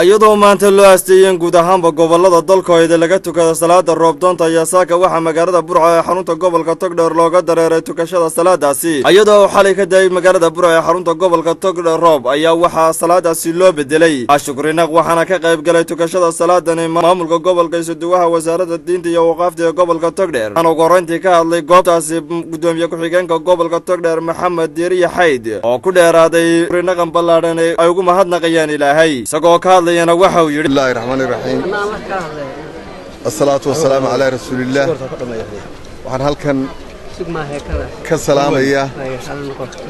Iyadoo maanta loo asteeyeen guud ahaanba gobolada dalkooda laga tukada salaada roobdoonta, ayaa saaka waxaa magaalada Burco ee xarunta gobolka Togdheer looga dareeray tukashada salaadaasi. Iyadoo xalay ka dayay magaalada Burco ee xarunta gobolka Togdheer roob, ayaa waxaa salaadaasi loo bedelay ashukrinaq, waxaana ka qayb galay tukashada salaadani maamulka gobolka, isuduwaha wasaaradda diinta iyo waqaafta ee gobolka Togdheer. Waxaana ugu horreyntii ka hadlay goobtaasi gudoomiye ku-xigeenka gobolka Togdheer Maxamed Diiriya Xayd, oo ku dheeraaday naqan ballaadhan ay ugu mahadnaqayaan Ilaahay. Isagoo ka hadlayana waxa uu yidhi: Bismillahi raxmaani raxiim, asalaatu wasalaamu calaa rasuulillaah. Waxaan halkan ka salaamayaa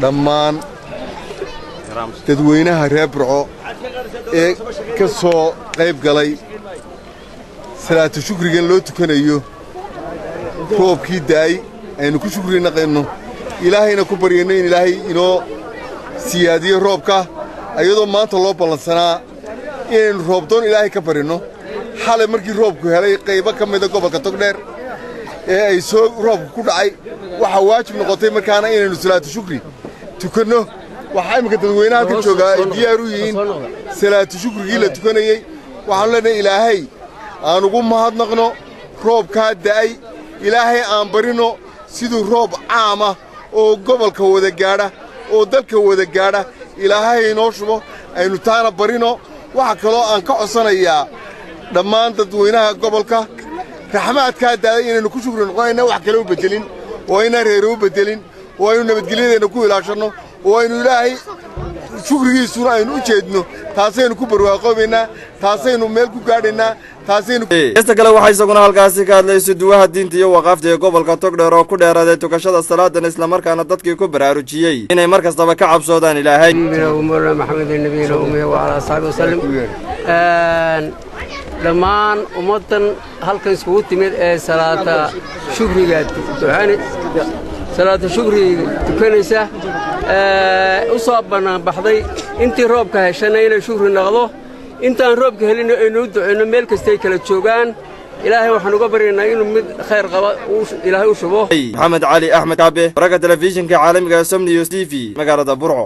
dhammaan dadweynaha reer Burco ee ka soo qayb galay salaatu shukrigan loo tukanayo roobkii da'ay, aynu ku shukri naqayno, Ilaahayna ku baryayno in Ilaahay inoo siyaadiyo roobka. Ayadoo maanta loo ballansanaa inaynu roobdoon Ilaahay ka barinno, xalay markii roobku helay qaybo ka mida gobolka Togdheer ee ay soo roobku ku dhacay, waxaa waajib noqotay markaana inaynu salaatu shukri tukanno. Waxaa imminka dadweynaha halkan joogaa ay diyaar u yihiin salaatu shukrigii la tukanayey. Waxaanu leenahay Ilaahay aan ugu mahadnaqno roobkaa da'ay, Ilaahay aan barinno siduu roob caama oo gobolka wada gaadha oo dalka wada gaadha Ilaahay inoo shubo, aynu taana barino. Waxaa kaloo aan ka codsanayaa dhammaan dadweynaha gobolka raxmaadkaa daaday inaynu ku shukri noqonayna, wax kale u beddelin oo aynaan reere u beddelin, oo aynu nabadgelyadeenna ku ilaashanno, oo aynu Ilaahay shukrigiisuna aynu u jeedno. Taasaynu ku barwaaqoobaynaa, taasaynu meel ku gaadhaynaa, taasaynu. Heesta kale waxaa isaguna halkaasi ka hadlay isuduwaha diinta iyo waqaafta ee gobolka Togdheer, oo ku dheeraaday tukashada salaadan, islamarkaana dadkii ku baraarujiyey inay mar kastaba ka cabsoodaan Ilaahay. مولانا محمد النبي الأمي وعلى أصحابه وسلم. Dhammaan ummaddan halkan iskugu timid ee salaata shukriga salaata shukriga tukanaysa u soo bannaanbaxday, intii roobka heshana inay shukri noqdo, intaan roobka helina aynu u ducayno. Meel kastay kala joogaan, Ilaahay waxaan uga baryaynaa inuu mid khayr qaba Ilaahay u shubo. Maxamed Cali Axmed Kaabe, wararka telefishinka caalamiga Som News TV, magaalada Burco.